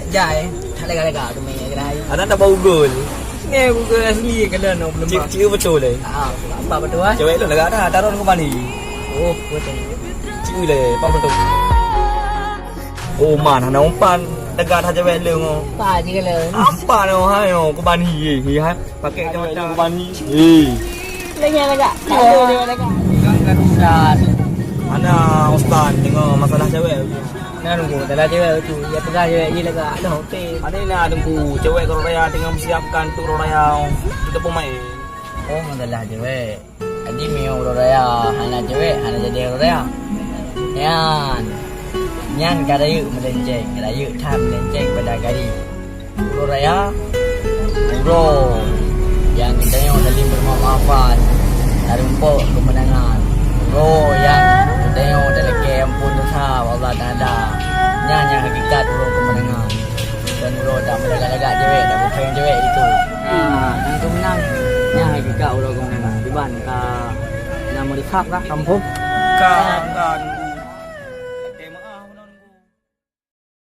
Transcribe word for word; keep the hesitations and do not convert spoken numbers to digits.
Jai, tak lagak-lagak tu main kedai. Ada tak bau gol? Ni gol asli kalau nak belum. Cik, cik betul eh. Ah, apa betul ah? Cewek tu lagak dah, taruh ke Bani. Oh, betul. Cik le, apa betul? Oh, man, hana umpan. Lagak dah cewek le ngo. Apa je kalau? Apa no hai no ke Bani ye, ye hai. Pakai kacamata. Bani. Eh. Lagi lagak. Ada lagak. Kan ustaz. Mana ustaz tengok masalah cewek? Nah, nunggu masalah cewek tu. Dia pegang cewek je lagak. Dah okey. Ada nak tunggu cewek kalau raya tengah mempersiapkan untuk raya. Kita pun main. Oh, masalah cewek. Jadi meunyoe uroe raya hana cewek, hana jadi uroe raya. Nyan, nyan ka rayeuk meulenceng, rayeuk that meulenceng pada gari. Uroe raya, uroe nyang geutanyoe saling beumaaf-maafan, tarumpok keumeunangan. Uroe nyang geutanyoe talakée amphon desya bak Allah Taala. Nyan nyang hakikat uroe keumeunangan. Dan uroe tak meulagak-lagak cewek, tak bukang cewek itu. Ah, nyang keumeunang, nyan hakikat uroe keumeunangan. Kiban ka na meurikap kah kampung? Ka, ka.